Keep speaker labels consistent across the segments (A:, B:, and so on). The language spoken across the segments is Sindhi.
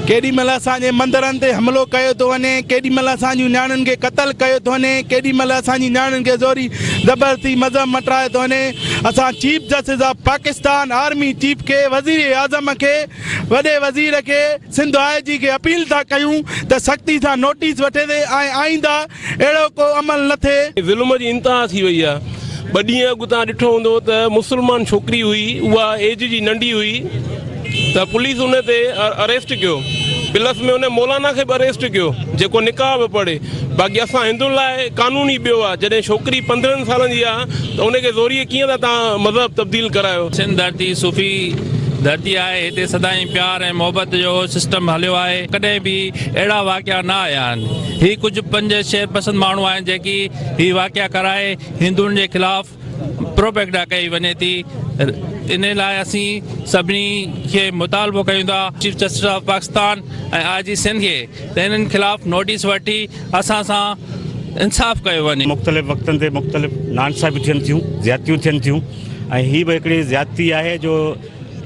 A: ڪيڏي مهل اسان جي مندرن تي حملو ڪيو ٿو وڃي، ڪيڏي مهل اسان جون نياڻين کي قتل ڪيو ٿو وڃي، ڪيڏي مهل اسان جي نياڻين کي زوري زبردستي مذهب مٽرايو ٿو وڃي. اسان chief justice of Pakistan, army chief کي، وزير اعظم کي، وڏي وزير کي، سنڌ آء جي کي اپيل ٿا ڪيون ته سختي سان نوٽيس وٺي ٿي ۽ آئنده اهڙو ڪو عمل نه ٿئي.
B: ظلم جي انتها ٿي وئي آهي. ٻه ڏينهن اڳ توهان ڏٺو هوندو ته مسلمان ڇوڪري هئي اها ايج جي ننڍي هئي ته پوليس ان تي اريسٽ ڪيو پلس ۾ ان مولانا کي به اريسٽ ڪيو جيڪو نڪاح به پڙهي باقي اسان هندن لاء قانون ئي ٻيو آهي جڏهن ڇوڪري 15 سالن جي آهي ته ان کي زوريء ڪيئن ٿا توهان مذهب تبديل ڪرايو.
C: سنڌ ڌرتي صوفي ڌرتي آهي هتي سدائين پيار ۽ محبت جو سسٽم هليو آهي ڪڏهن به اهڙا واقعا نه آيا آهن هي ڪجهه پنج شير پسند ماڻهو آهن جيڪي هي واقعا ڪرائي هندن جي خلاف پروپيگڊا ڪئي وڃي ٿي ان لاء اسين سڀني کي مطالبو ڪيون ٿا chief justice of Pakistan ۽ I G Sindh کي ته انهن خلاف نوٽيس وٺي اسان سان انصاف ڪيو وڃي.
D: مختلف وقتن تي مختلف ناانصافيون ٿين ٿيون، زيادتيون ٿين ٿيون ۽ هي به هڪڙي زيادتي آهي جو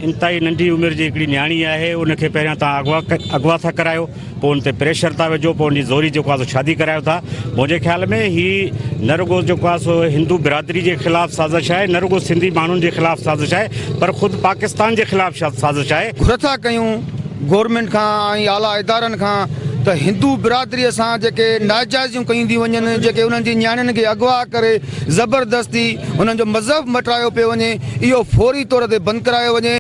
D: انتهائي ننڍي عمر جي هڪڙي نياڻي آهي ان کي پهريان توهان اغوا اغوا ٿا ڪرايو پوء ان تي پريشر ٿا وجهو پوء ان جي زوري جيڪو آهي سو شادي ڪرايو ٿا منهنجي خيال ۾ هي نه رڳو جيڪو آهي سو هندو برادري جي خلاف سازش آهي نه رڳو سنڌي ماڻهن جي خلاف سازش آهي پر خود پاڪستان جي خلاف سازش آهي.
E: گهر ٿا ڪيون گورنمينٽ کان ۽ اعليٰ ادارن کان ته هندو برادري سان جيڪي ناجائزيون ڪيون ٿيون وڃن جيڪي انهن جي نياڻين کي اغوا ڪري زبردستي انهن جو مذهب مٽرايو پيو وڃي اهو فوري طور تي بند ڪرايو وڃي.